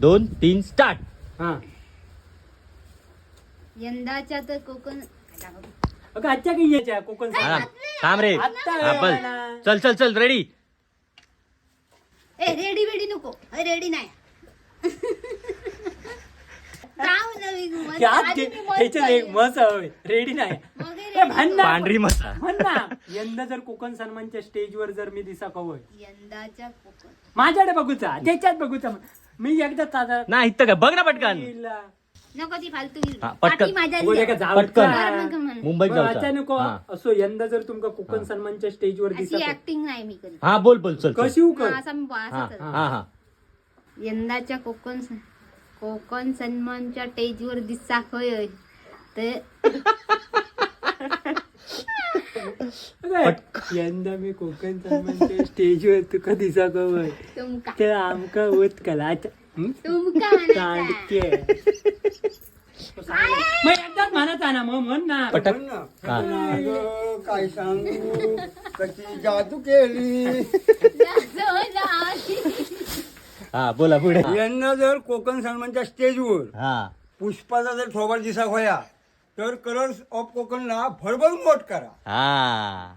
2 3 start. हा. यंदाच्या तर कोकण अगं आजच्या काही याच्या कोकण हा, थांब रे. आत्ता हा, बस. ना. चल चल चल, रेडी. ए, रेडी बेडी नको, रेडी नाही. जाऊ नवी घुमत. त्यात आधी मी मस्त ह्याच्यात एक आहे. मस हवे रेडी नाही. मग हे ए, ready म्हण ना. पांढरी मसा. म्हण ना, यंदा जर कोकण सन्मानच्या स्टेजवर जर मी दिसा कवय. यंदाच्या कोकण माझ्याकडे बघूचा, त्याच्यात बघूचा. मी एकदा ताजा नाही इथं काय बघ ना पटकन. नको ती फालतू. हा, पटकन. पाठी माझ्या बघू लिहा. नका, जाऊ पटकन. का? बरं, मग म्हण. मुंबईत बरं, जाऊचा. अचानक हा. असो, यंदा जर तुमका कोकण सन्मानच्या स्टेजवर अशी दिसा ऍक्टिंग नाही मी कधी. हा, बोल बोल, चल चल. कशी उकळ हा, असा मी हा असंच. हा हा. यंदाच्या कोकण कोकण सन्मानच्या स्टेजवर दिसा होय तर अगं, यंदा मी कोकण सन्मानच्या स्टेजवर तुका दिसा कवय तुमका तर आमका उतकला अच्छा हं? तुमका म्हणायचा. चांडके. मग एकदाच म्हणायचा ना, मग म्हण ना. पटक. म्हण ना. हा. अगं, काय सांगू कशी जादू केली. हा, बोला पुढे. यांना जर कोकण सन्मानच्या स्टेजवर हा पुष्पाचा जर थोबाड दिसा होया तर कलर्स ऑफ कोकणला भरभरून वोट करा. हा.